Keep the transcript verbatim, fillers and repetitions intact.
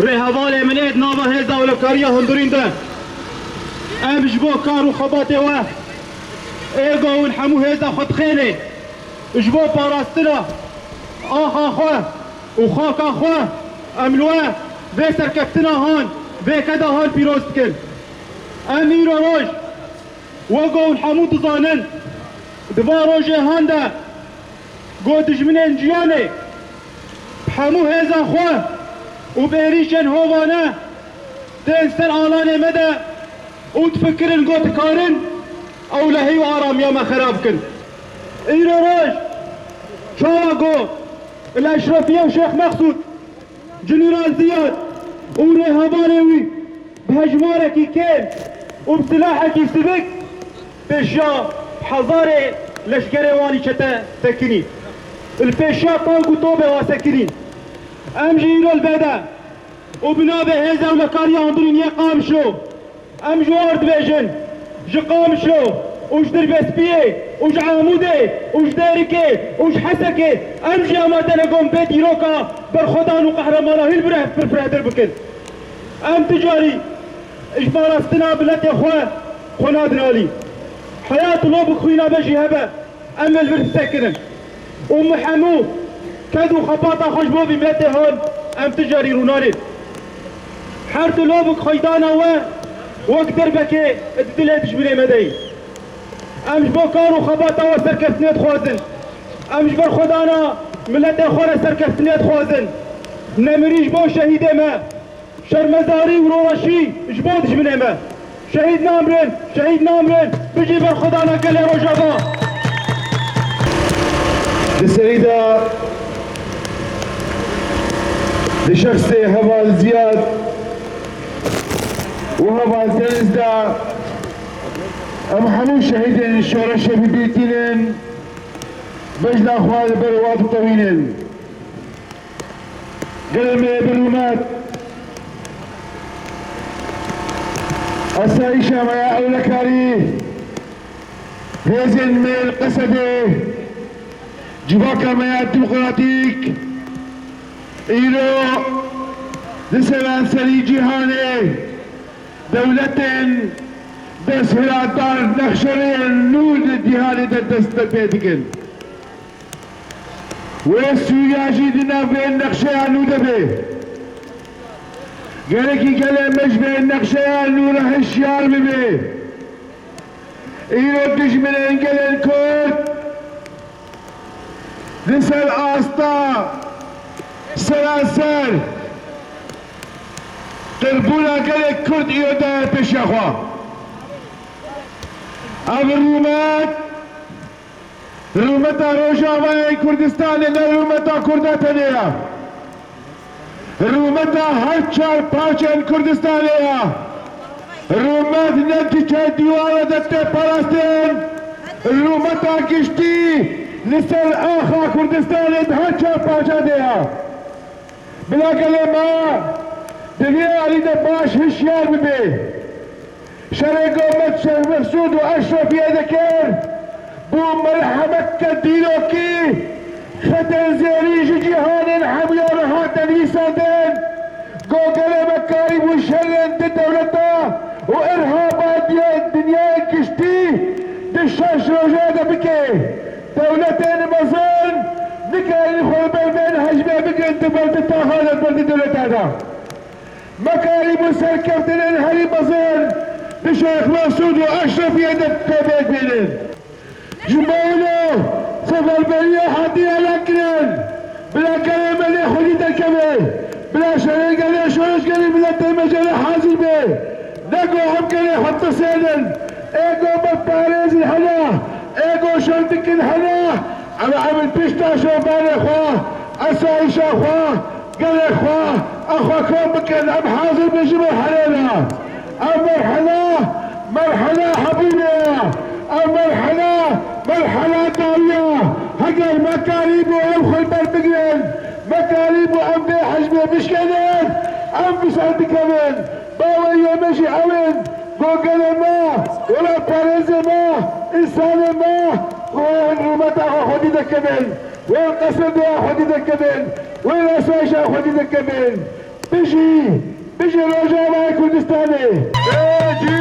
Rêhevalê min ê di nava hêza ewlekariya hundirîn de, em ji bo kar û xebatê we êgo hûn hemû hêza xwe dixênê. Ji bo parastina axa xwe û xaka xwe, em li we vê serkeftina han, vê keda han pîroz dikin. Em îro roj, wek ku hûn hemû dizanin, di van rojê han de, ku dijminên jiyanê bi hemû hêza xwe û bi êrîşên hovane tên ser alanê me de û difikirin ku dikarin ewlehî û aramiya me xera bikin. Îro roj, çawa ku El Eşrefiye û Şêx Mexsûd, General Ziyad û rêhevalê wî bi hejmarekî kêm û bi silahekî sivik pêşiya hezarê leşkerê wan î çete sekinî. Li pêşiya tank û topê wan sekinî. Em jî îro li vê de û bi navê Hêza Ewlekariya Hundirîn yê Qamişlo, em ji war dibêjin, ji Qamişlo û ji Dirbêspiyê û ji Amûdê û ji Dêrikê û ji Hesekê, em jî amade ne ku em vê dîroka berxwedan û qehremanahî li vir pirpirehtir bikin. Em tu carî ji parastina miletê xwe xwe nadin alî. Heya tu lobik xwîna me jî hebe, em ê li vir bisekinin. Û min hemû ked û xebata xwe ji bo vî miletê han, em tu carî rûnanê. Her tu lobik xweydana we wek derbekê di dilê dijminê me de yî. Em ji bo kar û xebata we serkeftinê dixwazin. Em ji berxwedana miletê xwe re serkeftinê dixwazin. Nemirî ji bo şehîdê me. Şermezarî û roreşî ji bo dijminê me. Şehîd namirin, şehîd namirin, bijî berxwedana gelê Rojava. Di serî de di şexsê heval Ziyad û heval Deniz de em hemû şehîdên şoreşê bi bîr tînin, bejna xwe li ber wan ditewînin. Gelê me yê bi rûmet, asayîşa me ya ewlekarî, hêzên me yên Qesedê, civaka me ya demokratîk, îro li seranserî cîhanê dewletên desthilatdar nexşeyên nû di cîhanê de dest pê dikin. Wê Sûriya jî di nav vê nexşeya nû de be. Gerekî gelê me ji vê nexşeya nû re hişyar bibe. Îro dijminên gelên Kurd li ser asta seranser qirbûna gelê Kurd îro daye pêşiya xwe. Ev rûmet Rûmeta Rojavayê Kurdistanê ne rûmeta Kurda tenê ye. Rûmeta her çar parçên Kurdistanê ye. Rûmet ne diçe dîwara de tê parastin. Rûmeta giştî li ser axa Kurdistanê di her çar parça de ye. Bila gelê me di vê alî de baş hişyar bibe. Şerê ku me Şêx Mexsûd û Eşrefiyê dikir, bû melhemeke dîrokî, xetên zêrî ji cîhanên hemûyan re hate nivîsandin, ku gelê me karîbû şerên di dewleta û irhaba diye dinyayê giştî di şeş roja de bike. Dewletên mezin nikarin xwe li ber vê hejmê bigirin di ber di taxa de, ber di dewleta de. Me karîbû serkeftinên herî mezin di Şêx Mesûd û Eşrefiyê de pêk bînin. Ji bo wilo seferberiyê hatiye vekirin. Bila gelê me lê xwedî derkeve. Bila şerê gelê şoreşgerî miletê me jê re hazir be. Ne ku em gelê xwe tisênin. Ê ku me parêzin hene. Ê ku şer dikin hene. Em, em pişta şobanê xwe, esayîşa xwe, gelê xwe, a xwe kom bikin, em hazir bin ji merhelê re. Ev merhela, merhela hebûnê ye. Ev merhela, merhela dawî ye. Heger me karîbû ew xwe li ber bigrin, me karîbû em vê hejmê bişkênin, em bi ser dikevin. Baweriya me jî ew in, ku gelê me, welatparêzê me, însanê me, ku yên rûmeta xwe xwedî dikevin, wê qesrê xwedî dikevin, wê asayîşa xwedî dikevin. Bijî! Bijî Rojavayê Kurdistanê! Bijî